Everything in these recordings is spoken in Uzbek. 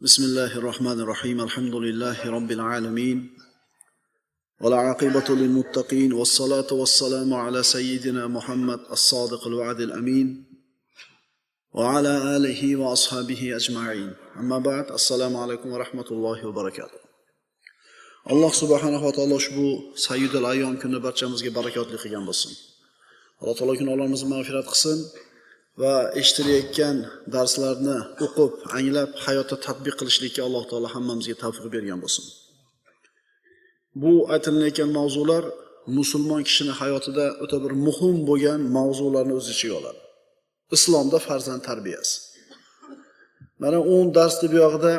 بسم الله الرحمن الرحيم. الحمد لله رب العالمين، والعاقبة للمتقين، والصلاة والسلام على سيدنا محمد الصادق الوعد الأمين وعلى آله وأصحابه أجمعين. أما بعد، السلام عليكم ورحمة الله وبركاته. Alloh subhanahu va taolo ushbu sayyidul ayyom kunini barchamizga barakotli qilgan bo'lsin. Alloh taolo gunohlarimizni mag'firat qilsin va eshitilayotgan darslarni o'qib, anglab, hayotda tatbiq qilishlikka Alloh taolo hammamizga tavfiq bergan bo'lsin. Bu aytilayotgan mavzular musulmon kishini hayotida o'ta bir muhim bo'lgan mavzularni o'z ichiga oladi. Islomda farzand tarbiyasi. Mana 10 darsni bu yog'ida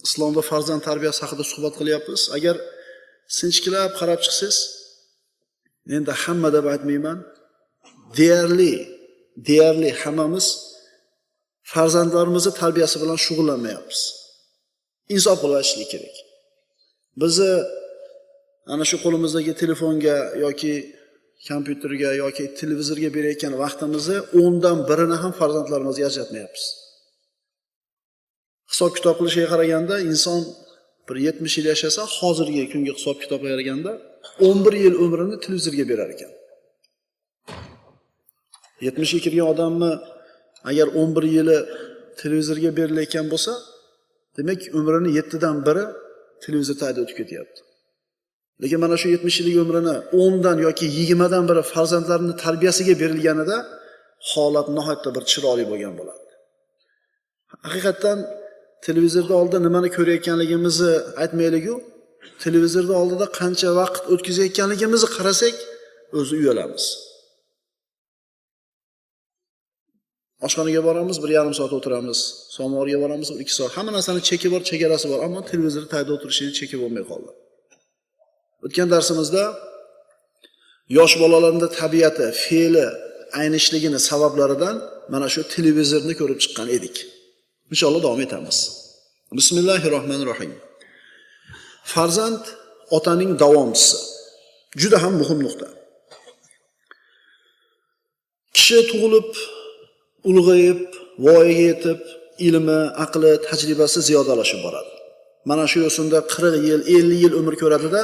islomda farzand tarbiyasi haqida suhbat qilyapmiz. Agar sinchkilab qarab chiqsangiz, endi hamma deb aytmayman, deyarli hammamiz farzandlarimizni tarbiyasi bilan shug'ullanmayapmiz. Insof qilib aytishlik kerak. Bizni ana shu qo'limizdagi telefonga yoki kompyuterga yoki televizorga berayotgan vaqtimizni 10dan birini ham farzandlarimizga ajratmayapmiz. Hisob kitob qilishiga qaraganda inson bir 70 yil yashasa, hozirgi kungi hisob kitobga qaraganda 11 yil umrini televizorga berar ekan. 70 ga kirgan odamni agar 11 yili televizorga berilayotgan bo'lsa, demak umrini 7dan biri televizor tagida o'tib ketyapti. Lekin mana shu 70 yillik umrini 10dan yoki 20dan biri farzandlarini tarbiyasiga berilganida holat nihoyatda bir chiroyli bo'lgan bo'ladi. Haqiqatdan televizorda oldida nimani ko'rayotganligimizni aytmaylik-ku, televizorda oldida qancha vaqt o'tkazayotganligimizni qarasak, o'zi uyalamiz. Oshxonaga boramiz, 1,5 soat o'tiramiz. Samovarga boramiz, 2 soat. Hamma narsani cheki bor, chegarasi bor, ammo televizor tagida o'tirishning cheki bo'lmay qoldi. O'tgan darsimizda yosh bolalarning tabiati, fe'li aynishligini sabablaridan mana shu televizorni ko'rib chiqqan edik. Inshaalloh davom etamiz. Bismillahirrohmanirrohim. Farzand otaning davomchisi. Juda ham muhim nuqta. Kishi tug'ilib, ulg'ayib, voyaga yetib, ilmi, aqli, tajribasi ziyodalashib boradi. Mana shu yo'sinda 40 yil, 50 yil umr ko'radida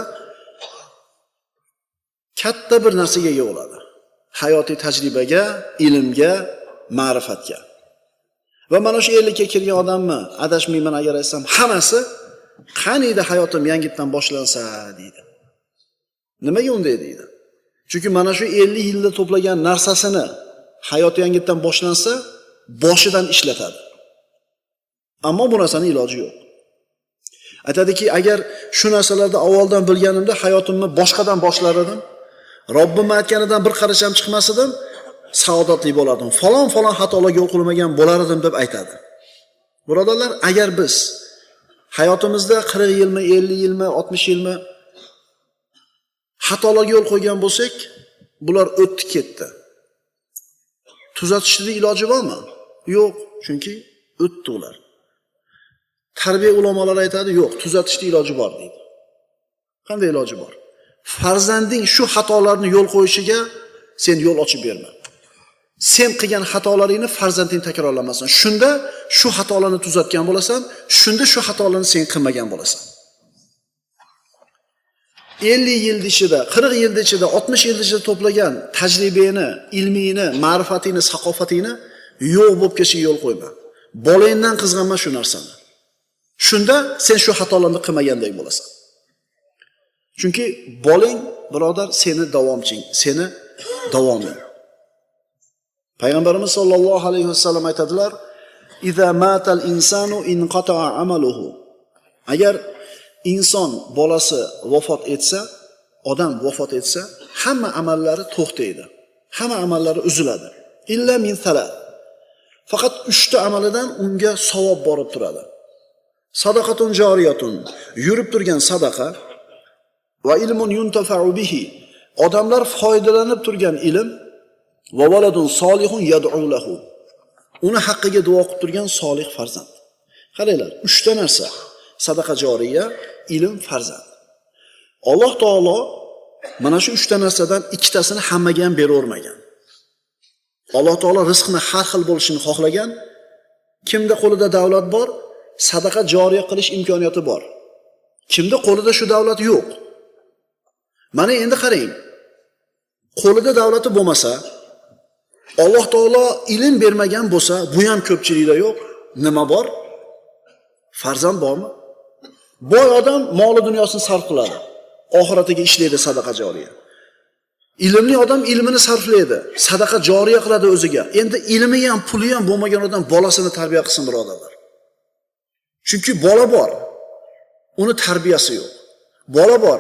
katta bir narsaga ega bo'ladi. Hayotiy tajribaga, ilmga, ma'rifatga. Va mana shu 50 ga kirgan odamni, adashmayman agar aytsam, hammasi qaniydi hayotim yangitdan boshlansa deydi. Nimaga unday deydi? Chunki mana shu 50 yilda to'plagan narsasini hayoti yangitdan boshlansa, boshidan ishlatadi. Ammo bu narsaning iloji yo'q. Aytadiki, agar shu narsalarni avvaldan bilganimda hayotimni boshqadan boshlar edim. Robbim aytganidan bir qarich ham chiqmas edim, saodatli bo'lardim. Falon falon xatolarga yo'l qo'ymagan bo'lar edim deb aytadi. Birodarlar, agar biz hayotimizda 40 yilmi, 50 yilmi, 60 yilmi xatolarga yo'l qo'ygan bo'lsak, bular o'tdi ketdi. Tuzatishning iloji bormi? Yo'q, chunki o'tdi ular. Tarbiya ulamolari aytadi, yo'q, tuzatishning iloji bor deydi. Qanday iloji bor? Farzanding shu xatolarni yo'l qo'yishiga sen yo'l ochib berma. Sen qilgan xatolaringni farzanding takrorlamasin. Shunda shu xatolarni tuzatgan bo'lasan, shunda shu xatolarni sen qilmagan bo'lasan. 50 yil ichida, 40 yil ichida, 60 yil ichida to'plagan tajribangni, ilmingni, ma'rifatingni, saqofatingni yo'q bo'lib ketishiga yo'l qo'yma. Bolangdan qizg'anma shu narsani. Shunda sen shu xatolarni qilmagandek bo'lasan. Chunki bolang, birodar, seni davomching, seni davoming. Payg'ambarimiz sollallohu alayhi vasallam aytadilar: "Iza matal insanu inqata'a amaluhu." Agar inson bolasi vafot etsa, odam vafot etsa, hamma amallari to'xtaydi. Hamma amallari uziladi. Illa min salat. Faqat 3 ta amalidan unga savob borib turadi. Sadaqatun joriyatun, yurib turgan sadaqa, va ilmun yuntafa'u bihi, odamlar foydalanib turgan ilm, va valadun solihun yad'u lahu, uni haqqiga duo qilib turgan solih farzand. Qaranglar, 3 ta narsa: sadaqa joriya, ilm, farzand. Alloh taolo mana shu 3 ta narsadan ikkitasini hammaga ham beravermagan. Alloh taolo rizqni har xil bo'lishini xohlagan. Kimda qo'lida davlat bor, sadaqa joriya qilish imkoniyati bor. Kimda qo'lida shu davlat yo'q? Mana endi qarang. Qo'lida davlati bo'lmasa, Alloh taolo ilm bermagan bo'lsa, bu ham ko'pchilikda yo'q. Nima bor? Farzand bormi? Boy odam moli dunyosini sarf qiladi. Oxiratiga ishlaydi sadaqa joriya. Ilmli odam ilmini sarflaydi, sadaqa joriya qiladi o'ziga. Endi ilmi ham, puli ham bo'lmagan odam bolasini tarbiya qilsin, birodarlar. Chunki bola bor, uni tarbiyasi yo'q. Bola bor,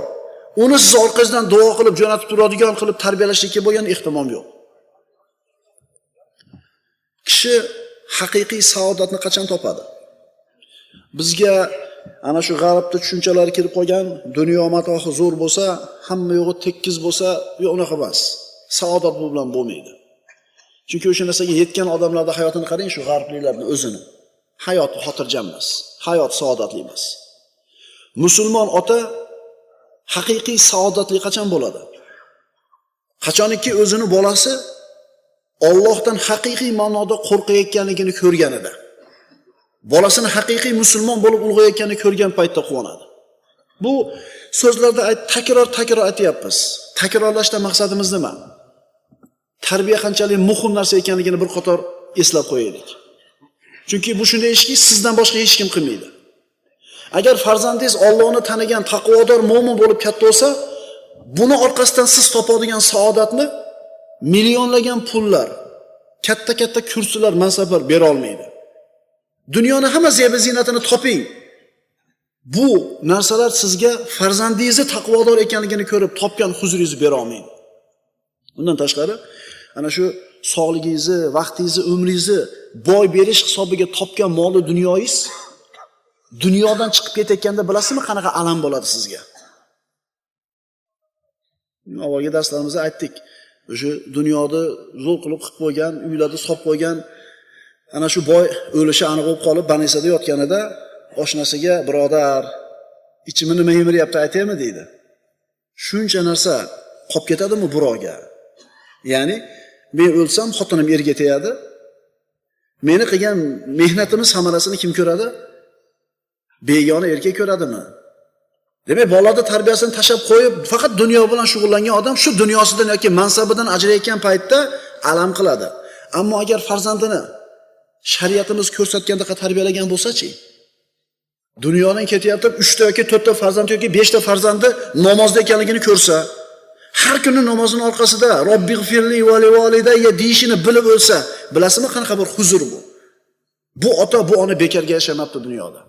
uni siz orqangizdan duo qilib jo'natib turadigan qilib tarbiyalashlikka bo'lgan ehtimol yo'q. Kishi haqiqiy saodatni qachon topadi? Bizga ana shu g'arbda tushunchalar kirib qolgan, dunyo matohi zo'r bo'lsa, hamma yo'g'i tekkiz bo'lsa, yo'q unaqa emas. Saodat bu bilan bo'lmaydi. Chunki o'sha narsaga yetgan odamlarda hayotini qarang, shu g'arbliklarning o'zini. Hayot xotirjam emas, hayot saodatli emas. Musulmon ota haqiqiy saodatli qachon bo'ladi? Qachoniki o'zini bolasi Allohdan haqiqiy ma'noda qo'rqayotganligini ko'rganida, bolasini haqiqiy musulmon bo'lib ulg'ayotganini ko'rgan paytda quvonadi. Bu so'zlarda takror aytyapmiz. Takrorlashdan maqsadimiz nima? Tarbiya qanchalik muhim narsa ekanligini bir qator eslab qo'yaylik. Chunki bu shunday ishki, sizdan boshqa hech kim qilmaydi. Agar farzandingiz Allohni tanigan taqvodor mo'min bo'lib katta bo'lsa, buni orqasidan siz topadigan saodatni millionlagan pullar, katta-katta kursilar, mansablar bera olmaydi. Dunyoni hamma zeb ziynatini toping. Bu narsalar sizga farzandingizni taqvodor ekanligini ko'rib topgan huzuringizni bera olmaydi. Undan tashqari, ana shu sog'ligingizni, vaqtingizni, umringizni boy berish hisobiga topgan moli dunyoyingiz dunyodan chiqib ketayotganda bilasizmi qanaqa alam bo'ladi sizga? Avvalgi darslarimizda aytdik. O'sha dunyoda zo'r qilib qilib qo'ygan, uylarda solib qo'ygan ana shu boy o'lishi aniq bo'lib qolib, banisada yotganida oshnasiga, birodar, ichimni nima yemiryapti aytaymi deydi. Shuncha narsa qolib ketadimi birovga? Ya'ni men o'lsam xotinim erga tegadi. Meni qilgan mehnatimiz samarasini kim ko'radi? Begona erkak ko'radimi? Demak, bolada tarbiyasini tashlab qo'yib, faqat dunyo bilan shug'ullangan odam shu dunyosidan yoki mansabidan ajrayotgan paytda alam qiladi. Ammo agar farzandini shariatimiz ko'rsatgandaqa tarbiyalagan bo'lsa-chi, dunyodan ketyapti, 3 ta yoki 4 ta farzand yoki 5 ta farzandi namozda ekanligini ko'rsa, har kuni namozning orqasida Robbighfirli va livalidayya deyishini bilib o'lsa, bilasizmi qanaqa bir huzur bu? Bu ota, bu ona bekorga yashamabdi dunyoda.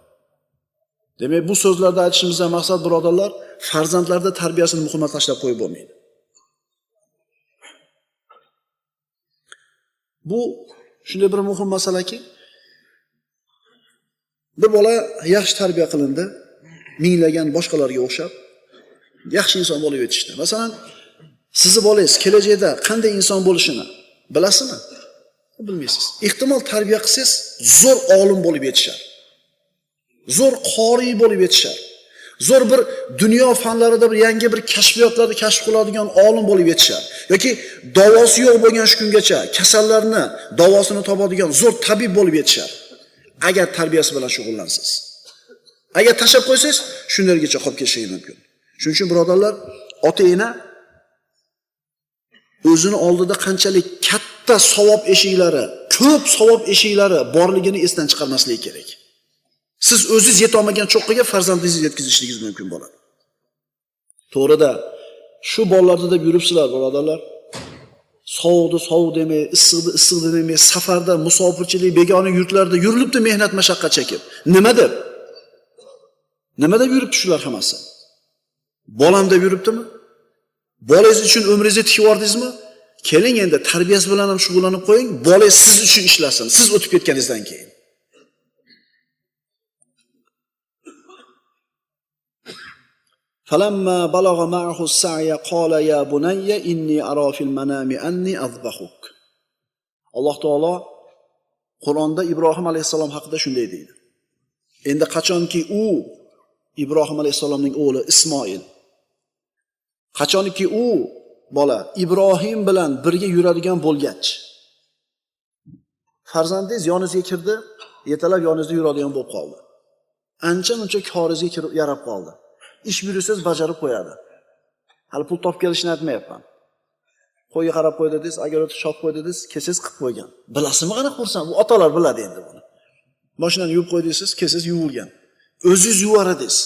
Demak, bu so'zlarda aytishimizdan maqsad, birodarlar, farzandlarda tarbiyasini muhimmat tashlab qo'yib bo'lmaydi. Bu shunday bir muhim masalaki, bir bola yaxshi tarbiya qilindi, minglagan boshqalarga o'xshab yaxshi inson bo'lib yetishdi. Masalan, sizni bolangiz kelajakda qanday inson bo'lishini bilasizmi? Bilmaysiz. Ehtimol tarbiya qilsangiz zo'r olim bo'lib yetishar. Zo'r qori bo'lib yetishar. Zo'r bir dunyo fanlarida bir yangi bir kashfiyotlarni kashf qiladigan olim bo'lib yetishar. Yoki davosi yo'q bo'lgan shu kungacha kasallarni davosini topadigan zo'r tabib bo'lib yetishar. Agar tarbiyasi bilan shug'ullansangiz. Agar tashlab qo'ysangiz, shunlargacha qolib ketishingiz mumkin. Shuning uchun birodarlar, ota-ena o'zini oldida qanchalik katta savob eshiklari, ko'p savob eshiklari borligini esdan chiqarmasligi kerak. Siz o'zingiz yeta olmagan cho'qqiga farzandingizni yetkazishingiz mumkin bo'ladi. To'g'rida, shu bolalarda deb yuribsizlar, birodarlar. Sovuqni sovuq demay, issiqni issiq demay, safarda, musofirchilik, begona yurtlarda yurilibdi mehnat mashaqqat chekib. Nima deb? Nima deb yuribdi shular hammasi? Bolam deb yuribdimi? Bolangiz uchun umringizni tikib yubordingizmi? Keling endi tarbiyasi bilan ham shug'ullanib qo'ying, bolangiz siz uchun ishlasin, siz o'tib ketganingizdan keyin. فلما بلغ معه السعي قال يا بني إني أرى في المنام أني أذبحك. Alloh taolo Qur'onda Ibrohim alayhissalom haqida shunday deydi. Endi qachonki u Ibrohim alayhissalomning o'g'li Ismoil, qachonki u bola Ibrohim bilan birga yuradigan bo'lgach, farzandingiz yoningizga kirdi, yetalab yoningizda yuradigan bo'lib qoldi. Ancha-muncha koringizga kirib yarab qoldi. Ish buyursangiz bajarib qo'yadi. Hali pul topib kelishini aytmayapman. Qo'yga qarab qo'y dedingiz, agar o'tib chop qo'y dedingiz, kelsangiz qilib qo'ygan. Bilasizmi qanaqa xursand? Bu otalar biladi endi buni. Mashinani yuvib qo'y deysiz, kelsangiz yuvilgan. O'zingiz yuvar edingiz.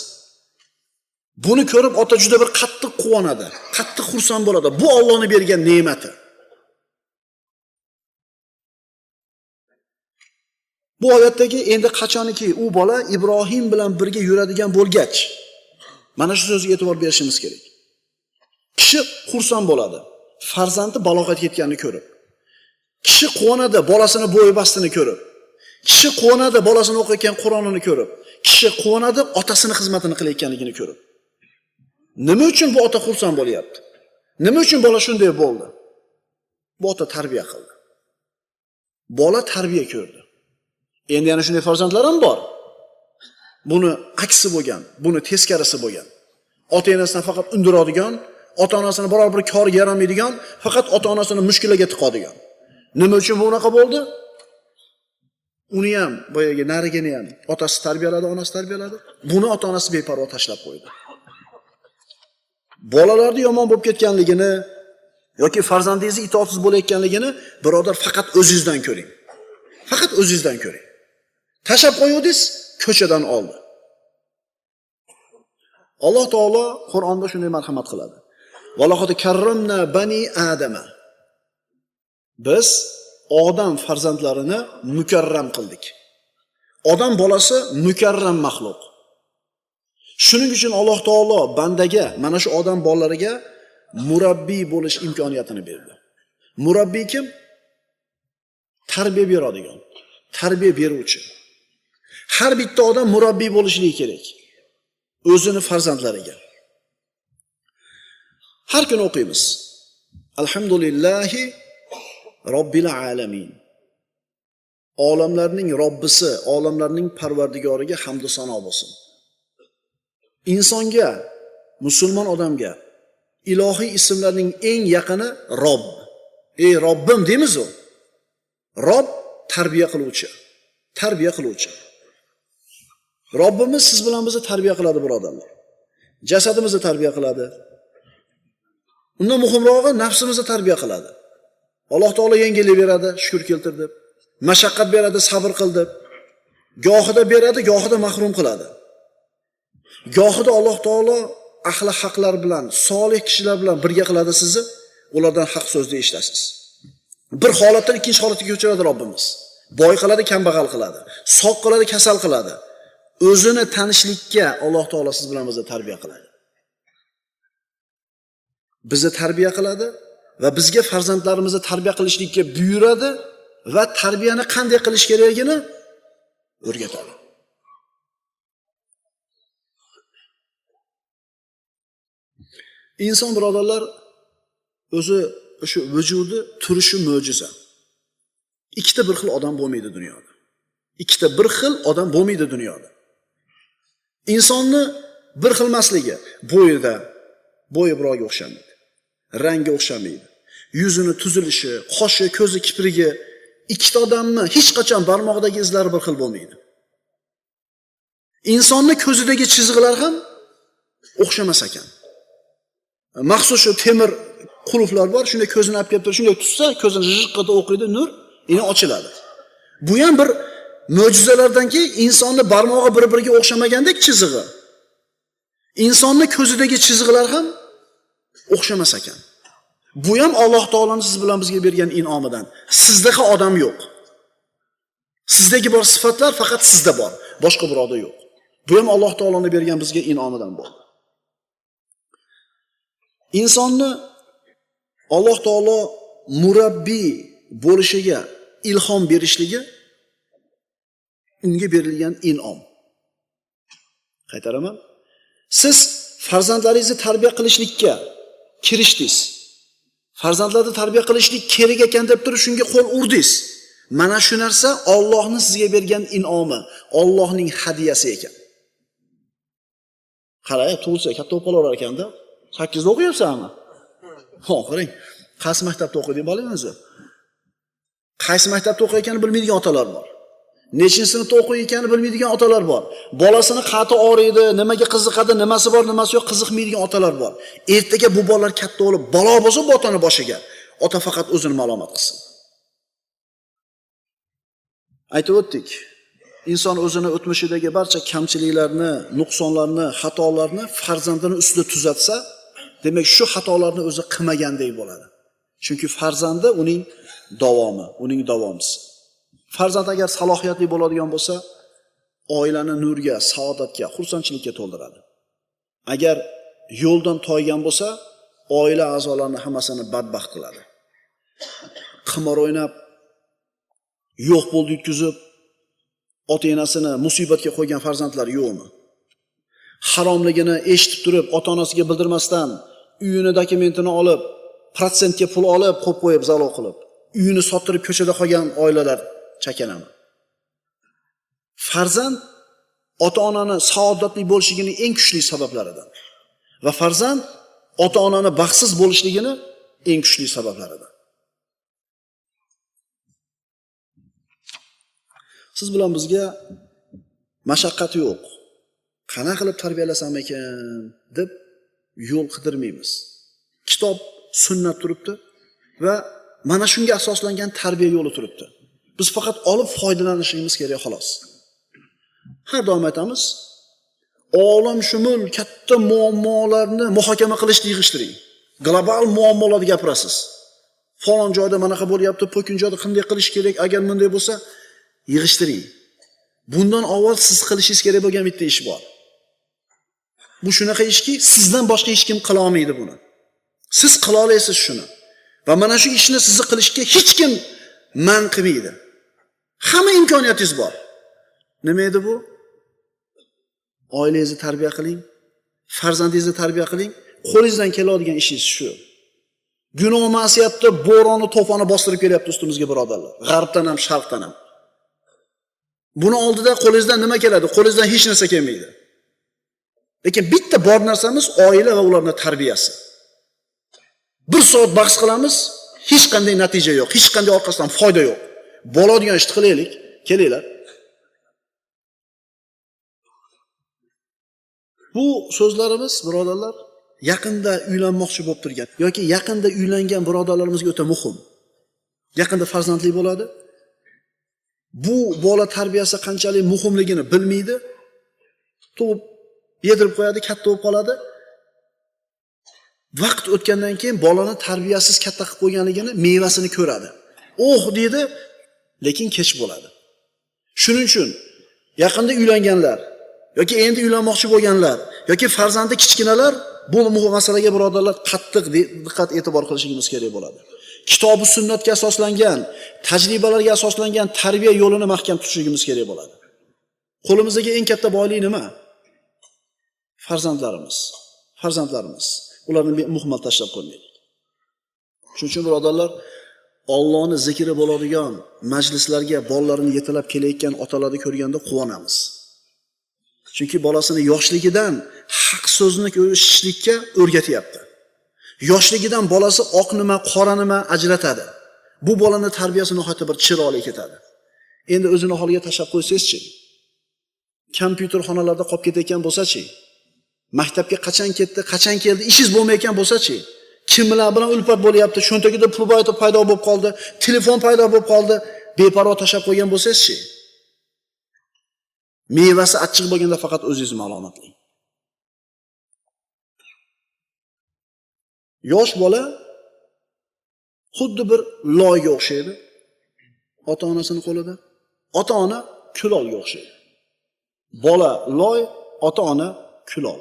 Buni ko'rib ota juda bir qattiq quvonadi, qattiq xursand bo'ladi. Bu Allohning bergan ne'mati. Bu oyatdagi endi qachoniki u bola Ibrohim bilan birga yuradigan bo'lgach, mana shu so'zga e'tibor berishimiz kerak. Kishi xursand bo'ladi, farzandi balog'atga yetganini ko'rib. Kishi quvonadi bolasini bo'yi bastini ko'rib. Kishi quvonadi bolasini o'qiyotgan Qur'onini ko'rib. Kishi quvonadi otasini xizmatini qilayotganligini ko'rib. Nima uchun bu ota xursand bo'lyapti? Nima uchun bola shunday bo'ldi? Bu ota tarbiya qildi. Bola tarbiya ko'rdi. Endi yana shunday farzandlar ham bor. Buni aksi bo'lgan, buni teskarisi bo'lgan. Ota-onasidan faqat undiradigan, ota-onasini biror bir korga yaramaydigan, faqat ota-onasini mushkulaga tiqadigan. Nima uchun bu unaqa bo'ldi? Uni ham, boyagi narigini ham otasi tarbiyaladi, onasi tarbiyaladi. Buni ota-onasi beparvo tashlab qo'ydi. Bolalarni yomon bo'lib ketganligini yoki farzandingizni itoatsiz bo'layotganligini birodar faqat o'zingizdan ko'ring. Faqat o'zingizdan ko'ring. Tashlab qo'yuvdingiz, ko'chadan oldi. Alloh taolo Qur'onda shunday marhamat qiladi. Va laqad karramna bani Adama. Biz odam farzandlarini mukarram qildik. Odam bolasi mukarram maxluq. Shuning uchun Alloh taolo bandaga, mana shu odam bolalariga murabbiy bo'lish imkoniyatini berdi. Murabbiy kim? Tarbiya beradigan, tarbiya beruvchi. Har bitta odam murabbiy bo'lishligi kerak o'zini farzandlariga. Har kuni o'qiymiz. Alhamdulillahi robbil alamin. Olamlarning Robbisi, olamlarning Parvardigoriga hamd va sano bo'lsin. Insonga, musulmon odamga ilohiy ismlarning eng yaqini Robb. Ey Robbim deymiz-u. Robb tarbiya qiluvchi. Tarbiya qiluvchi. Robbimiz siz bilan bizni tarbiya qiladi, birodarlar. Jasadimizni tarbiya qiladi. Undan muhimrog'i nafsimizni tarbiya qiladi. Alloh taolo yengillik beradi, shukr keltir deb. Mashaqqat beradi, sabr qil deb. Gohida beradi, gohida mahrum qiladi. Gohida Alloh taolo ahli haqlar bilan, solih kishilar bilan birga qiladi sizni, ulardan haq so'zni eshitasiz. Bir holatdan ikkinchi holatga ko'chiradi Robbimiz. Boy qiladi, kambag'al qiladi. Sog' qiladi, kasal qiladi. O'zini tanishlikka Alloh taolo siz bilan bizni tarbiya qiladi. Bizni tarbiya qiladi va bizga farzandlarimizni tarbiya qilishlikka buyuradi va tarbiyani qanday qilish kerakligini o'rgatadi. Inson birodarlar o'zi o'sha vujudi turishi mo'jiza. Ikkita bir xil odam bo'lmaydi dunyoda. Ikkita bir xil odam bo'lmaydi dunyoda. Insonni bir xilmasligi bo'yida, bo'yi birovga o'xshamaydi. Rangi o'xshamaydi. Yuzini tuzilishi, qoshi, ko'zi, kiprigi ikkita odamni hech qachon barmog'idagi izlari bir xil bo'lmaydi. Insonni ko'zidagi chiziqlar ham o'xshamas ekan. Maxsus shu temir qulflar bor, shunday ko'zini olib kelib turib, shunday tutsa, ko'zini jiqqada o'qiydi, nur yana ochiladi. Bu ham bir mo'jizalardanki, insonni barmog'i bir-biriga o'xshamagandek chizig'i. Insonni ko'zidagi chiziqlar ham o'xshamas ekan. Bu ham Alloh taoloning siz bilan bizga bergan in'omidan. Sizdaqa odam yo'q. Sizdagi bor sifatlar faqat sizda bor, boshqa birovda yo'q. Bu ham Alloh taoloning bergan bizga in'omidan bo'ldi. Insonni Alloh taolo murabbiy bo'lishiga ilhom berishligi unga berilgan in'om. Qaytaraman. Siz farzandlaringizni tarbiya qilishlikka kirishdingiz. Farzandlarni tarbiya qilishlik kerak ekan deb turib shunga qo'l urdingiz. Mana shu narsa Allohning sizga bergan in'omi, Allohning hadiyasi ekan. Qarang, tug'ilsa katta bo'lib qolaver ekanda. 8da o'qiyapsanmi? Ho, qarang. Qaysi maktabda o'qiydi bolang o'zi? Qaysi maktabda o'qiyotganini bilmaydigan otalar bor. Nechinchi sinfda o'qiyotganini bilmaydigan otalar bor. Bolasini qati og'riydi, nimaga qiziqadi, nimasi bor, nimasi yo'q qiziqmaydigan otalar bor. Ertaga bu bolalar katta bo'lib balo bo'lsa bu otani boshiga, ota faqat o'zini ma'lumot qilsin. Aytib o'tdik. Inson o'zini o'tmishidagi barcha kamchiliklarni, nuqsonlarni, xatolarni farzandini ustida tuzatsa, demak shu xatolarni o'zi qilmagandek bo'ladi. Chunki farzandi uning davomi, uning davomchisi. Farzand agar salohiyatli bo'ladigan bo'lsa, oilani nurga, saodatga, xursandchilikka to'ldiradi. Agar yo'ldan toygan bo'lsa, oila a'zolarini hammasini badbaxt qiladi. Qimor o'ynab, yo'q bo'ldi yutkizib, ota-enasini musibatga qo'ygan farzandlar yo'qmi? Haromligini eshitib turib, ota-onasiga bildirmasdan uyini dokumentini olib, protsentga pul olib, qo'yib qo'yib zalog qilib, uyini sottirib ko'chada qolgan oilalar chakanami? Farzand ota-onani saodatli bo'lishligining eng kuchli sabablaridan va farzand ota-onani baxtsiz bo'lishligini eng kuchli sabablaridan. Siz bilan bizga mashaqqat yo'q. Qana qilib tarbiyalasam ekan deb yo'l qidirmaymiz. Kitob, sunnat turibdi va mana shunga asoslangan tarbiya yo'li turibdi. Biz faqat olib foydalanishimiz kerak xolos. Har doim aytamiz, olam shumul katta muammolarni muhokama qilishni yig'ishtiring. Global muammolarni gapirasiz. Falon joyda manaqa bo'lyapti, po'kin joyda qanday qilish kerak, agar bunday bo'lsa, yig'ishtiring. Bundan avval siz qilishingiz kerak bo'lgan bitta ish bor. Bu shunaqa ishki, sizdan boshqa hech kim qila olmaydi buni. Siz qila olasiz shuni. Va mana shu ishni sizni qilishga hech kim man qilmaydi. Hamma imkoniyatingiz bor. Nima edi bu? Oilangizni tarbiya qiling, farzandingizni tarbiya qiling, qo'lingizdan keladigan ishingiz shu. Gunoh ma'siyatni bo'roni, to'foni bostirib kelyapti ustimizga birodarlar. G'arbdan ham, sharqdan ham. Buni oldida qo'lingizdan nima keladi? Qo'lingizdan hech narsa kelmaydi. Lekin bitta bor narsamiz oila va ularning tarbiyasi. Bir soat bahs qilamiz, hech qanday natija yo'q, hech qanday orqasidan foyda yo'q. Bo'ladigan ishni qilaylik, kelinglar. Bu so'zlarimiz birodarlar, yaqinda uylanmoqchi bo'lib turgan yoki yaqinda uylangan birodarlarimizga o'ta muhim. Yaqinda farzandli bo'ladi. Bu bola tarbiyasi qanchalik muhimligini bilmaydi. Tug'ib yedirib qo'yadi, katta bo'lib qoladi. Vaqt o'tgandan keyin bolani tarbiyasiz katta qilib qo'yganligini mevasini ko'radi. Oh deydi, lekin kech bo'ladi. Shuning uchun yaqinda uylanganlar yoki endi uylanmoqchi bo'lganlar yoki farzandi kichkinalar bu muhim masalaga birodarlar qattiq diqqat e'tibor qilishimiz kerak bo'ladi. Kitobi sunnatga asoslangan, tajribalarga asoslangan tarbiya yo'lini mahkam tutishimiz kerak bo'ladi. Qo'limizdagi eng katta boylik nima? Farzandlarimiz. Farzandlarimiz. Ularni muhmal tashlab qo'ymaylik. Shuning uchun birodarlar, Allohning zikri bo'ladigan majlislarga bolalarini yetalab kelayotgan otalarni ko'rganda quvonamiz. Chunki bolasini yoshligidan haq so'zni eshitishlikka o'rgatyapti. Yoshligidan bolasi oq nima, qora nima ajratadi. Bu bolani tarbiyasi nihoyatda bir chiroyli ketadi. Endi o'zini holiga tashlab qo'ysangizchi, kompyuter xonalarda qolib ketayotgan bo'lsa-chi, maktabga qachon ketdi, qachon keldi, ishingiz bo'lmayotgan bo'lsa-chi, kimlar bilan ulfat bo'lyapti, cho'ntagida pul paydo bo'lib qoldi, telefon paydo bo'lib qoldi, beparvo tashlab qo'ygan bo'lsangiz-chi, mevasi achchiq bo'lganda faqat o'zingiz ma'lumotli. Yosh bola xuddi bir loyga o'xshaydi. Ota-onasini qo'lida. Ota-ona kulolga o'xshaydi. Bola loy, ota-ona kulol.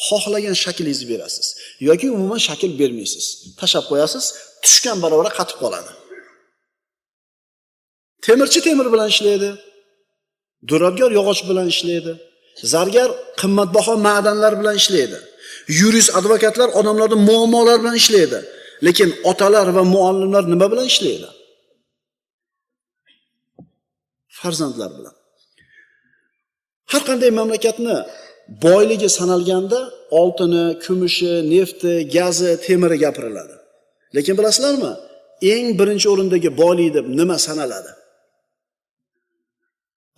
Xohlagan shaklingizni berasiz yoki umuman shakl bermaysiz. Tashlab qo'yasiz, tushgan barobar qatib qoladi. Temirchi temir bilan ishlaydi. Duradgor yog'och bilan ishlaydi. Zargar qimmatbaho ma'danlar bilan ishlaydi. Yurist, advokatlar odamlarning muammolari bilan ishlaydi. Lekin otalar va muallimlar nima bilan ishlaydi? Farzandlar bilan. Har qanday mamlakatni boyligi sanalganda oltini, kumushi, nefti, gazi, temiri gapiriladi. Lekin bilasizlarmi, eng birinchi o'rindagi boylik deb nima sanaladi?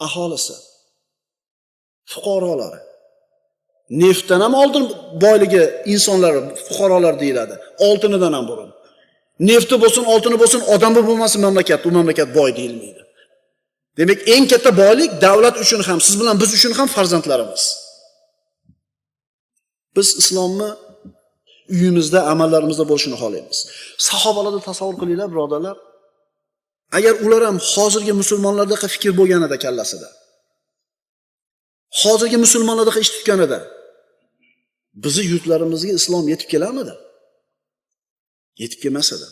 Aholisi, fuqarolari. Neftdan ham oldin boyligi insonlar, fuqarolar deyiladi. Oltinidan ham burun. Nefti bo'lsin, oltini bo'lsin, odami bo'lmasin mamlakat, u mamlakat boy deyilmaydi. Demak, eng katta boylik davlat uchun ham, siz bilan biz uchun ham farzandlarimiz. Biz islomni uyimizda, amallarimizda bo'lishini xohlaymiz. Sahobalarni tasavvur qilinglar, birodarlar. Agar ular ham hozirgi musulmonlardaqa fikr bo'lganida kallasida, hozirgi musulmonlardaqa ish tutganida, bizi yurtlarimizga islom yetib kelarmidi? Yetib kelmas edi.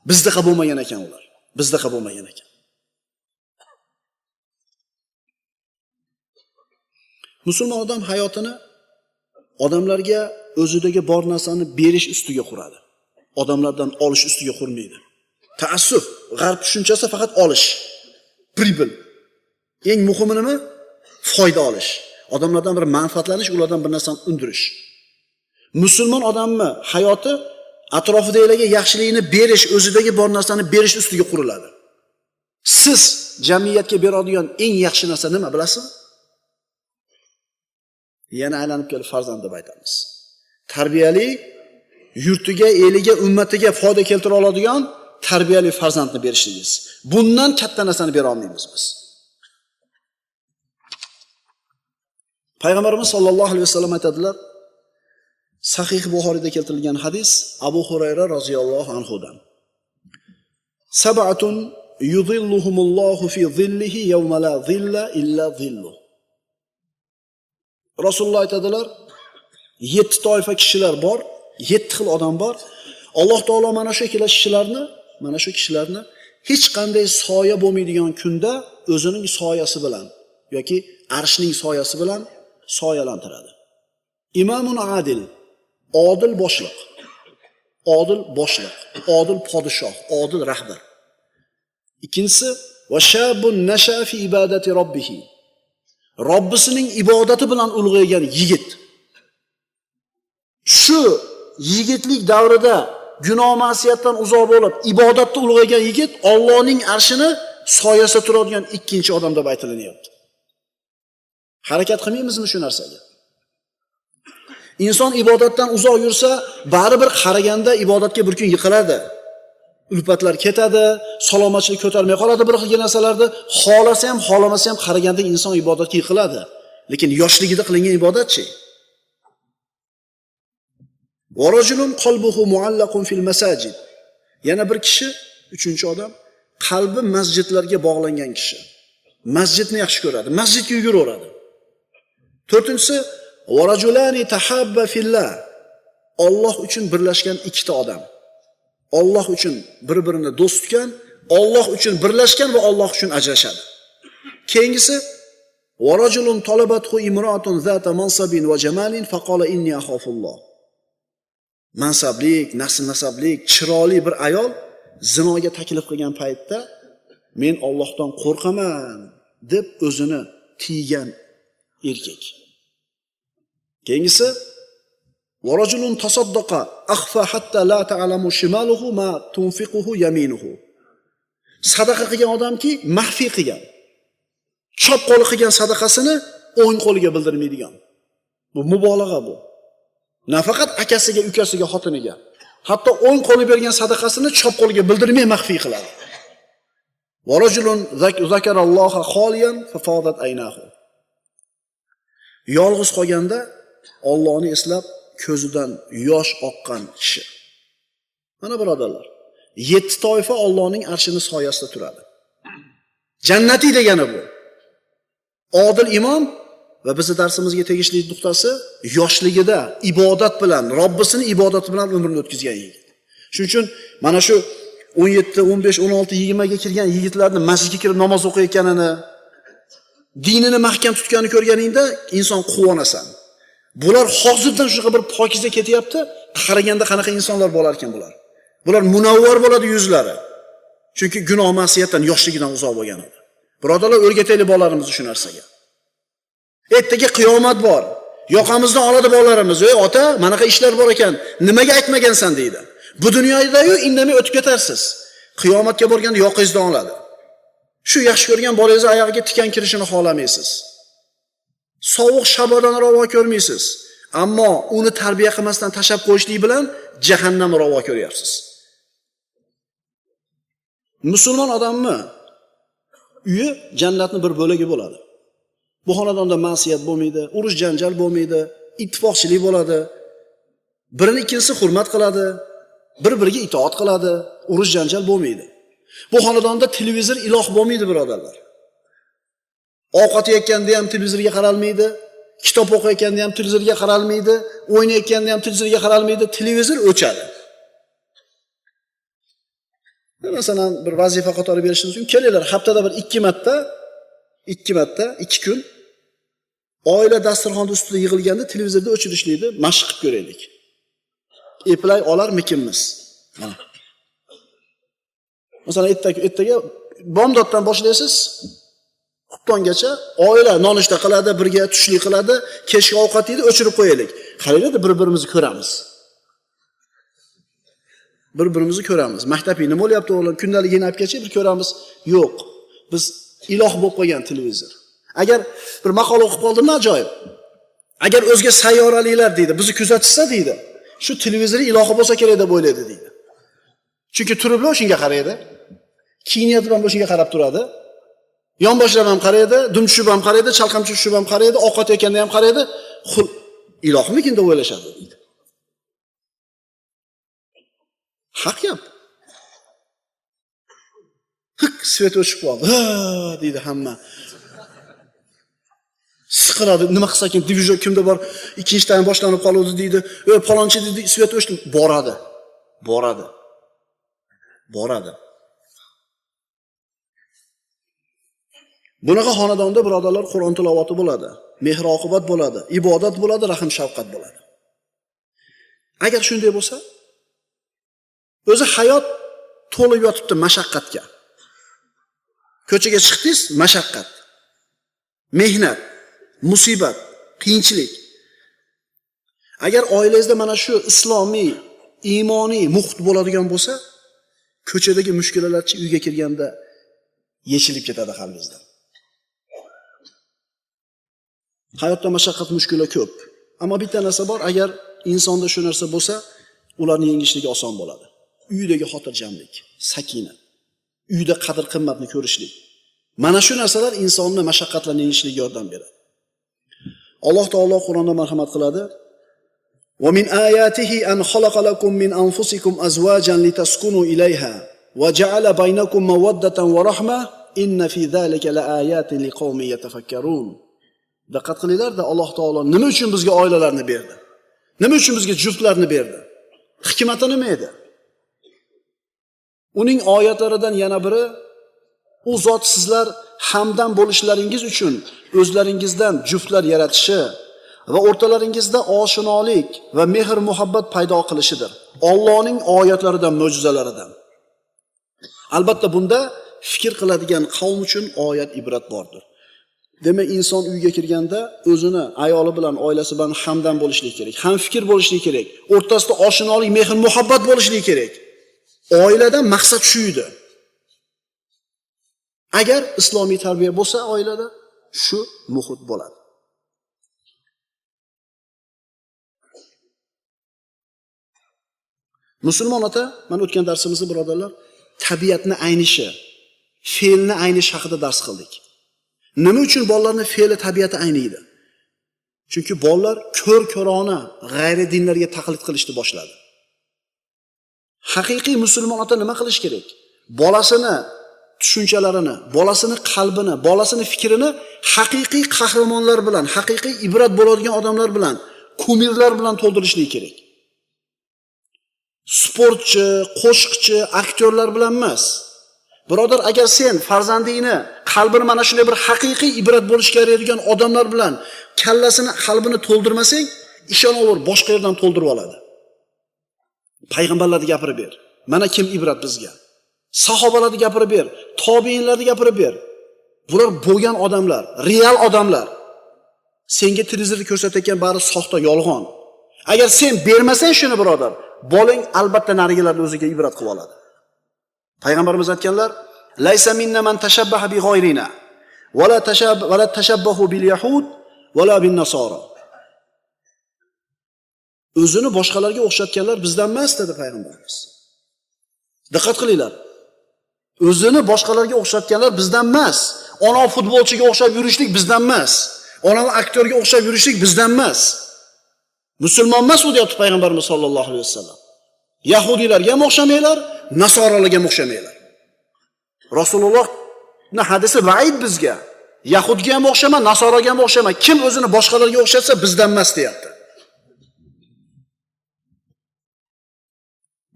Bizdaqa bo'lmagan ekan ular. Bizdaqa bo'lmagan ekan. Musulmon odam hayotini odamlarga o'zidagi bor narsani berish ustiga quradi. Odamlardan olish ustiga qurmaydi. Taassuf, g'arb tushunchasi faqat olish. Прибыль. Eng muhimi nima? Foyda olish. Odamlardan bir manfaatlanish, ulardan bir narsani undirish. Musulmon odamning hayoti atrofidagilarga yaxshilikni berish, o'zidagi bor narsani berish ustiga quriladi. Siz jamiyatga beradigan eng yaxshi narsa nima bilasizmi? Yana aylanib kelib farzand deb aytamiz. Tarbiyali, yurtiga, eliga, ummatiga foyda keltira oladigan tarbiyali farzandni berishligingiz. Bundan katta narsani bera olmaymiz biz. Payg'ambarimiz sollallohu alayhi vasallam aytadilar, Sahih Buxoriyda keltirilgan hadis Abu Hurayra roziyallohu anhudan. Sab'atun yudhilluhumullohu fi zillihi yawma la zilla illa zilluh. Rasululloh aytadilar, 7 toifa kishilar bor, 7 xil odam bor. Alloh taolo mana shu kishilarni hech qanday soya bo'lmaydigan kunda o'zining soyasi bilan yoki arshning soyasi bilan soyalantiradi. Imamun adil, odil boshliq, odil boshliq, odil podshoh, odil rahbar. Ikkinchisi, va shabun nasha fi ibadati robbihi. Robbisining ibodati bilan ulg'aygan yigit. Shu yigitlik davrida gunoh ma'siyatdan uzoq bo'lib, ibodatda ulg'aygan yigit Allohning arshini soyasida turadigan ikkinchi odam deb aytilyapti. Harakat qilmaymizmi shu narsaga? Inson ibodatdan uzoq yursa, baribir qaraganda ibodatga bir kun yiqiladi. Ulfatlar ketadi, salomatchilik ko'tarmay qoladi bir xil narsalarda, xolasa ham, xolamasa ham qaraganda inson ibodatga yiqiladi. Lekin yoshligida qilingan ibodatchi? Va rajulun qalbuhu muallaqun fil masajid. Yana bir kishi, uchinchi odam, qalbi masjidlarga bog'langan kishi. Masjidni yaxshi ko'radi, masjidga yuguraveradi. To'rtinchisi, va rajulani tahabba fillah. Alloh uchun birlashgan ikkita odam. Alloh uchun bir-birini do'st tutgan, Alloh uchun birlashgan va Alloh uchun ajrashadi. Keyingisi, va rajulun talabathu imra'atun zata mansabin va jamalin faqala inni axofulloh. Mansablik, nasl-nasablik, chiroyli bir ayol zinoga taklif qilgan paytda men Allohdan qo'rqaman deb o'zini tiygan erkak. Keyingisi, va rajulun tasaddaqa akhfa hatta la ta'lamu shimaluhu ma tunfiquhu yaminuhu. Sadaqa qilgan odamki maxfiy qilgan. Chop qo'li qilgan sadaqasini o'ng qo'liga bildirmaydigan. Bu mubolag'a bu. Nafaqat akasiga, ukasiga, xotiniga, hatto o'ng qo'li bergan sadaqasini chop qo'liga bildirmay maxfiy qiladi. Va rajulun zakaralloha xoliyan fafadat aynahu. Yolg'iz qolganda Allohni eslab ko'zidan yosh oqqan kishi. Mana birodarlar, 7 toifa Allohning arshini soyasida turadi. Jannatiy degani bu. Odil imom va bizi darsimizga tegishli nuqtasi yoshligida ibodat bilan, Robbisini ibodati bilan umrini o'tkazgan yigit. Shuning uchun mana shu 17, 15, 16, 20 ga kirgan yigitlarni masjidga kirib namoz o'qiyotganini, dinini mahkam tutganini ko'rganingda inson quvonasan. Bular hozirdan shunaqa bir pokiza ketyapti, qaraganda qanaqa insonlar bo'lar ekan bular. Bular munavvar bo'ladi yuzlari. Chunki gunoh ma'siyatdan yoshligidan uzoq bo'lgan edi. Birodarlar, o'rgataylik bolalarimizni shu narsaga. Ertaga qiyomat bor. Yoqamizdan oladi bolalarimiz. "Ey ota, manaqa ishlar bor ekan, nimaga aytmagansan?" deydi. Bu dunyoda-yu indamay o'tib ketarsiz. Qiyomatga borganda yoqangizdan oladi. Shu yaxshi ko'rgan bolangizni oyog'iga tikan kirishini xohlamaysiz. Sovuq shabadani ravo ko'rmaysiz. Ammo uni tarbiya qilmasdan tashlab qo'yishlik bilan jahannamni ravo ko'ryapsiz. Musulmon odamni uyi jannatning bir bo'lagi bo'ladi. Bu xonadonda ma'siyat bo'lmaydi, urush janjal bo'lmaydi, ittifoqchilik bo'ladi. Birini ikkinchisi hurmat qiladi, bir-biriga itoat qiladi, urush janjal bo'lmaydi. Bu xonadonda televizor iloh bo'lmaydi, birodarlar. Ovqat yeyotganda ham televizorga qaralmaydi, kitob o'qiyotganda ham televizorga qaralmaydi, o'ynayotganda ham televizorga qaralmaydi, televizor o'chadi. Masalan, bir vazifa qatori berishimiz mumkin. Kelinglar, haftada bir 2 marta, 2 marta, 2 kun oila dasturxoni ustida yig'ilganda televizorda o'chirishlikni mashq qilib ko'raylik. Eplay olarmikinmiz? Mana. Masalan, ertaga bomdoddan boshlaysiz, xuftongacha oila nonushta qiladi, birga tushlik qiladi, kechki ovqat yeydi, o'chirib qo'yaylik. Qaranglar, bir-birimizni ko'ramiz. Bir-birimizni ko'ramiz. Maktabga nima bo'lyapti o'g'lim? Kundaligini olib kelchi, bir ko'ramiz. Yo'q. Biz iloh bo'lib qolgan televizor. Agar bir maqola o'qib qoldim, ajoyib. Agar o'zga sayyoraliklar deydi, bizni kuzatishsa deydi, shu televizor ilohi bo'lsa kerak deb o'ylaydi deydi. Chunki turiblar shunga qaraydi. Kiyinayotib ham shunga qarab turadi. Yonboshlab ham qaraydi, dum tushib ham qaraydi, chalqam tushib ham qaraydi, ovqat yeganda ham qaraydi. Ilohmikin deb o'ylashadi deydi. Haq gap. Hiq svet o'chib qoldi. Ha deydi hamma. Siqiladi, nima qilsa ekan, divizor kimda bor, ikkinchi taym boshlanib qoldi deydi. "Ey palonchi" deydi, svet o'chdi, boradi. Boradi. Boradi. Bunaqa xonadonda birodarlar Qur'on tilovati bo'ladi, mehr-oqibat bo'ladi, ibodat bo'ladi, rahim shafqat bo'ladi. Agar shunday bo'lsa, o'zi hayot to'lib yotibdi mashaqqatga. Ko'chaga chiqdingiz, mashaqqat, mehnat, musibat, qiyinchilik. Agar oilangizda mana shu islomiy, iymoniy muhit bo'ladigan bo'lsa, ko'chadagi mushkulalarchi uyga kirganda yechilib ketadi qalbingizdan. Hayotda mashaqqat, mushkula ko'p. Ammo bitta narsa bor, agar insonda shu narsa bo'lsa, ularni yengishligi oson bo'ladi. Uydagi xotirjamlik, sakina, uyda qadr-qimmatni ko'rishlik. Mana shu narsalar insonni mashaqqatlarni yengishligiga yordam beradi. Alloh taolo Qur'onda marhamat qiladi. Va min ayatihi an khalaqa lakum min anfusikum azwajan litaskunu ilayha va ja'ala baynakum mawaddatan va rahma inna fi zalika laayatin liqaumin yatafakkarun. Diqqat qilinglar-da, Alloh taolo nima uchun bizga oilalarni berdi? Nima uchun bizga juftlarni berdi? Hikmati nima edi? Uning oyatlaridan yana biri, u zot sizlar hamdam bo'lishlaringiz uchun o'zlaringizdan juftlar yaratishi va o'rtalaringizda oshinolik va mehr-muhabbat paydo qilishidir. Allohning oyatlaridan, mo'jizalaridan. Albatta bunda fikr qiladigan qavm uchun oyat ibrat bordir. Demak, inson uyga kirganda o'zini ayoli bilan, oilasi bilan hamdam bo'lishlik kerak, ham fikr bo'lishlik kerak, o'rtasida oshinolik, mehr-muhabbat bo'lishlik kerak. Oiladan maqsad shu edi. Agar islomiy tarbiya bo'lsa oilada, shu muhit bo'ladi. Musulmon ota, mana o'tgan darsimizda birodarlar, tabiatni aynishi, fe'lni aynish haqida dars qildik. Nima uchun bolalarni fe'li tabiati ayniydi? Chunki bolalar ko'r-ko'rona g'ayri dinlarga taqlid qilishni boshladi. Haqiqiy musulmon ota nima qilish kerak? Bolasini tushunchalarini, bolasini qalbini, bolasini fikrini haqiqiy qahramonlar bilan, haqiqiy ibrat bo'ladigan odamlar bilan, kumirlar bilan to'ldirishlik kerak. Sportchi, qo'shiqchi, aktyorlar bilan emas. Birodar, agar sen farzandingni qalbini mana shunday bir haqiqiy ibrat bo'lishga yaraydigan odamlar bilan kallasini, qalbini to'ldirmasang, ishonaver, boshqa yerdan to'ldirib oladi. Payg'ambarlarni gapirib ber. Mana kim ibrat bizga. Sahobalarni gapirib ber, tobiinlarni gapirib ber. Bular bo'lgan odamlar, real odamlar. Senga televizorda ko'rsatayotgan bari soxta, yolg'on. Agar sen bermasang shuni birodar, bolang albatta narigilarni o'ziga ibrat qilib oladi. Payg'ambarimiz aytganlar, Laysa minna man tashabbaha bi g'ayrina va la tashabbahu bil yahud va la bin nasara. O'zini boshqalarga o'xshatganlar bizdan emas dedi payg'ambarimiz. Diqqat qilinglar. O'zini boshqalarga o'xshatganlar bizdan emas. Ona futbolchiga o'xshab yurishlik bizdan emas. Ona aktyorga o'xshab yurishlik bizdan emas. Musulmon emas u deyapti payg'ambarimiz sollallohu alayhi vasallam. Yahudiylarga ham o'xshamanglar, nasoralarga ham o'xshamanglar. Rasulullohning hadisi va'id bizga. Yahudga ham o'xshama, nasoraga ham o'xshama. Kim o'zini boshqalarga o'xshatsa bizdan emas deyapti.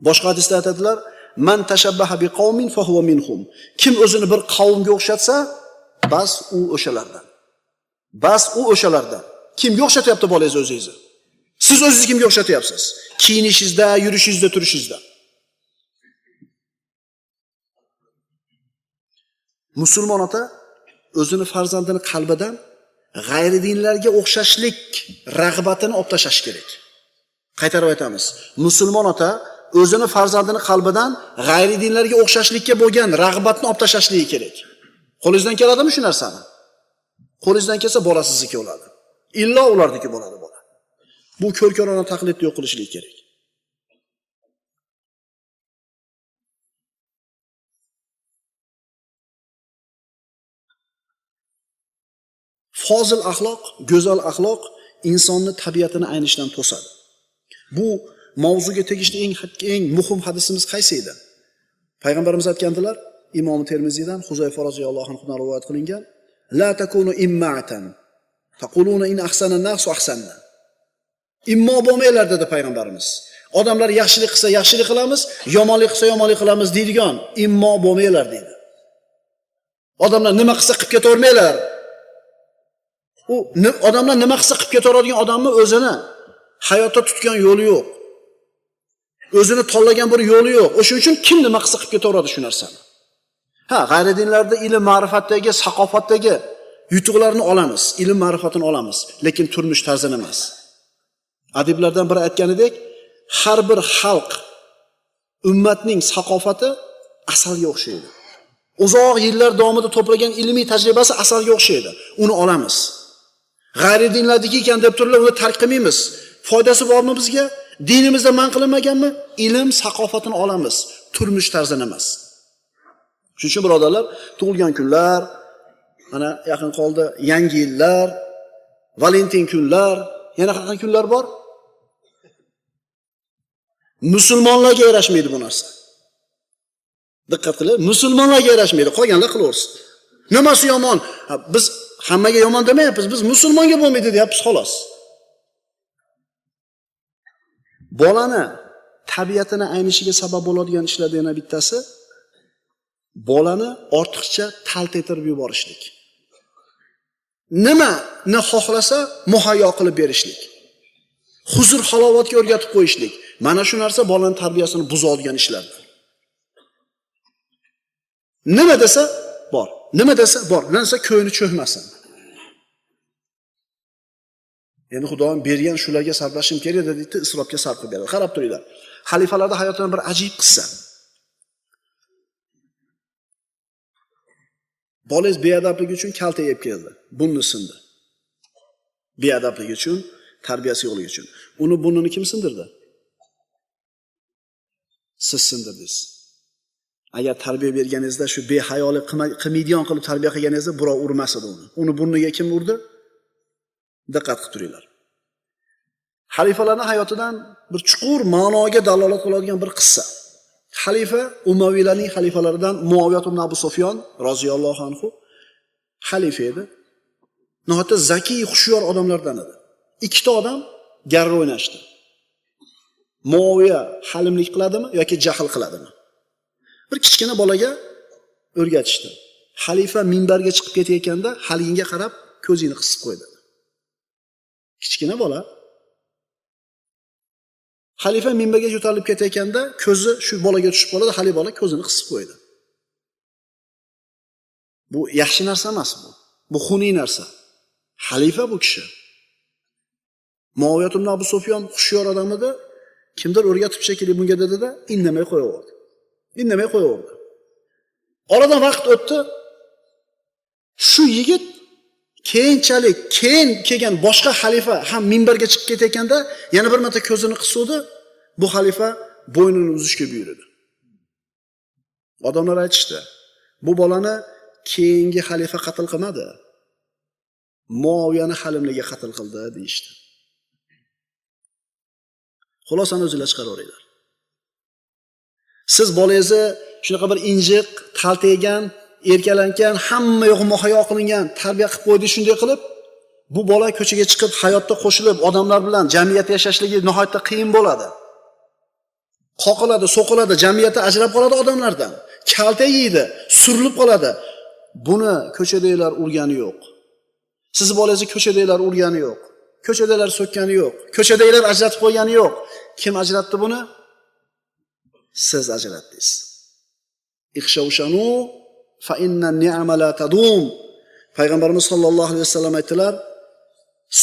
Boshqa hadisda aytadilar, man tashabbaha biqaumin fahuva minhum. Kim o'zini bir qavmga o'xshatsa, bas u o'shalardan. Bas u o'shalardan. Kimga o'xshatyapti bolangiz o'zingizni? Siz o'zingizni kimga o'xshatyapsiz? Kiyinishingizda, yurishingizda, turishingizda. Musulmon ota o'zini farzandini qalbidan g'ayridinlarga o'xshashlik rag'batini olib tashlash kerak. Qaytarib aytamiz. Musulmon ota o'zini farzandini qalbidan g'ayridinlarga o'xshashlikka bo'lgan rag'batni olib tashlashligi kerak. Qo'lingizdan keladimi shu narsani? Qo'lingizdan kelsa bola sizniki bo'ladi. Illo ularniki bo'ladi bola. Bu ko'r-ko'rona taqlidni yo'q qilishlik kerak. Fozil axloq, go'zal axloq insonni tabiatini aynishdan to'sadi. Bu mavzuga tegishli eng muhim hadisimiz qaysi edi? Payg'ambarimiz aytgandilar, Imom Termiziydan Huzayfa roziyallohu anhudan rivoyat qilingan: La takunu imma'atan taquluna in ahsana an-nasu ahsanna. Immo bo'lmanglar dedi payg'ambarimiz. Odamlar yaxshilik qilsa yaxshilik qilamiz, yomonlik qilsa yomonlik qilamiz deydigan immo bo'lmanglar dedi. Odamlar nima qilsa qilib ketavermanglar. U odamlar nima qilsa qilib ketaveradigan odamni o'zini hayotda tutgan yo'li yo'q. O'zini tanlagan bir yo'li yo'q. O'shuning uchun kim nima qilsa qilib ketaveradi shu narsani. Ha, g'ayri dinlarda ilm ma'rifatdagi, saqofatdagi yutuqlarni olamiz, ilm ma'rifatini olamiz, lekin turmush tarzini emas. Adiblardan biri aytganidek, har bir xalq, ummatning saqofati asalga o'xshaydi. Uzoq yillar davomida to'plagan ilmiy tajribasi asalga o'xshaydi. Uni olamiz. G'ayri dinlardagi ekan deb turib uni tark qilmaymiz. Foydasi bormi bizga? Dinimizda man qilinmaganmi? Ilm saqofatini olamiz, turmush tarzini emas. Shuning uchun birodarlar, tug'ilgan kunlar, mana yaqin qoldi, yangi yillar, Valentin kunlar, yana qanaqa kunlar bor? Musulmonlarga yarashmaydi bu narsa. Diqqat qiling, musulmonlarga yarashmaydi, qolganlar qilaversin. Nimasi yomon? Biz hammaga yomon demayapmiz, biz musulmonga bo'lmaydi deyapmiz xolos. Bolani tabiatini aynishiga sabab bo'ladigan ishlardan yana bittasi bolani ortiqcha taltaytirib yuborishlik. Nimani xohlasa muhayyo qilib berishlik. Huzur halovatga o'rgatib qo'yishlik. Mana shu narsa bolaning tarbiyasini buzadigan ishlardan. Nima desa bor, nima desa bor, nima desa ko'ngli cho'kmasin. Endi Xudoyim bergan shularga sarflashim kerak dedi, isrofga sarf qilib beradi. Qarab turinglar. Xalifalarda hayotidan bir ajib qissa. Bolangiz beadabligi uchun kalta yeb keldi. Burni sindi. Beadabligi uchun, tarbiyasi yo'qligi uchun. Uni burnini kim sindirdi? Siz sindirdingiz. Agar tarbiya berganingizda shu behayolik qilmaydigan qilib tarbiya qilganingizda birov urmas edi uni. Uni burniga kim urdi? Diqqat qilib turinglar. Xalifalarning hayotidan bir chuqur ma'noga dalolat qiladigan bir qissa. Xalifa Umaviylarning xalifalaridan Muaviyat ibn Abu Sufyon roziyallohu anhu xalifa edi. Nihoyatda zakiy, hushyor odamlardan edi. Ikkita odam garra o'ynashdi. Muaviya halimlik qiladimi yoki jahl qiladimi? Bir kichkina bolaga o'rgatishdi. Xalifa minbarga chiqib ketayotganda haliginga qarab ko'zini qisib qo'ydi. Kichkina bola xalifa minbarga ko'tarilib ketayotganda ko'zi shu bolaga tushib qoladi, hali bola ko'zini qisib qo'ydi. Bu yaxshi narsa emas bu. Bu xunuk narsa. Xalifa bu kishi. Muaviyat ibn Abu Sufyon hushyor odam edi. Kimdir o'rgatib shekilli bunga dedi-da, indamay qo'yaverdi. Indamay qo'yaverdi. Oradan vaqt o'tdi. Shu yigit keyinchalik keyin kelgan boshqa xalifa ham minbarga chiqib ketayotganda yana bir marta ko'zini qisuvdi. Bu xalifa bo'ynini uzishga buyurdi. Odamlar aytishdi, bu bolani keyingi xalifa qatl qilmadi, Muoviyani halimligi qatl qildi deyishdi. Xulosani o'zinglar chiqaraveringlar. Siz bolangizni shunaqa bir injiq, taltaygan, erkalangan, hamma yo'g'i muhayyo qilingan tarbiya qilib qo'ydi, shunday qilib bu bola ko'chaga chiqib hayotda qo'shilib odamlar bilan jamiyatda yashashligi nihoyatda qiyin bo'ladi. Qoqiladi, so'qiladi, jamiyatda ajrab qoladi odamlardan. Kalta yeydi, surilib qoladi. Buni ko'chadagilar urgani yo'q. Sizni bolangizni ko'chadagilar urgani yo'q. Ko'chadagilar so'kkani yo'q. Ko'chadagilar ajratib qo'ygani yo'q. Kim ajratdi buni? Siz ajratdingiz. Ixshavshanu fa inna ni'ama la tadum. Payg'ambarimiz sollallohu alayhi vasallam aytdilar,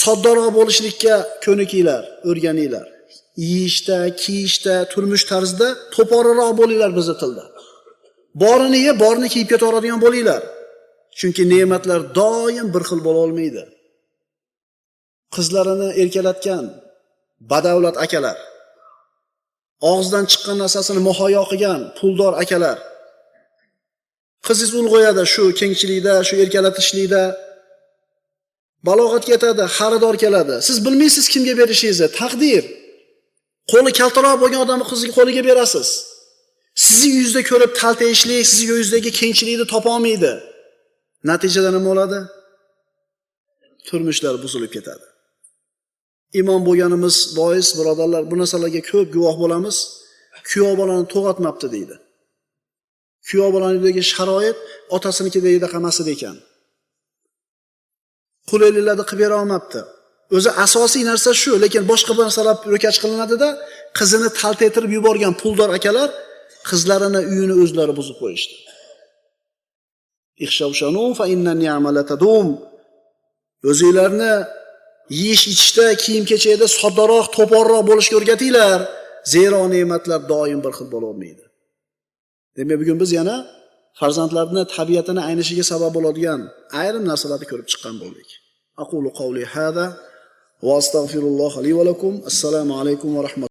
soddaroq bo'lishlikka ko'nikinglar, o'rganinglar. Yeyishda, kiyishda, turmush tarzida to'poriroq bo'linglar bizni tilda. Borini yeb, borini kiyib ketaveradigan bo'linglar. Chunki ne'matlar doim bir xil bo'la olmaydi. Qizlarini erkalatgan badavlat akalar, og'zidan chiqqan narsasini muhayyo qilgan puldor akalar, qizingiz ulg'ayadi shu kengchilikda, shu erkalatishlikda, balog'atga yetadi, xaridor keladi. Siz bilmaysiz kimga berishingizni, taqdir. Qo'li kaltaroq bo'lgan odamni qiziga qo'liga berasiz. Sizni yuzda ko'rib taltayishlik, sizni yuzdagi kengchilikni topa olmaydi. Natijada nima bo'ladi? Turmushlar buzilib ketadi. Imom bo'lganimiz bois, birodarlar, bu narsalarga ko'p guvoh bo'lamiz. Kuyov bolani to'g'atmabdi deydi. Kuyov bolaning sharoit otasinikidagi emas ekan. Qulayliklarni qilib bera olmabdi. O'zi asosiy narsa shu, lekin boshqa bir narsalar ro'kach qilinadida, qizini taltaytirib yuborgan puldor akalar qizlarini uyini o'zlari buzib qo'yishdi. Ixshavshanu fa inna ni'ma la tadum. O'zinglarni yeyish ichishda, kiyim kechakda soddaroq, to'porroq bo'lishga o'rgatinglar, zero ne'matlar doim bir xil bo'la olmaydi. Demak, bugun biz yana farzandlarni tabiatini aynishiga sabab bo'ladigan ayrim narsalarni ko'rib chiqqan bo'ldik. Aqulu qawli hada va astagfirulloh li va lakum. Assalomu alaykum va rahmatulloh.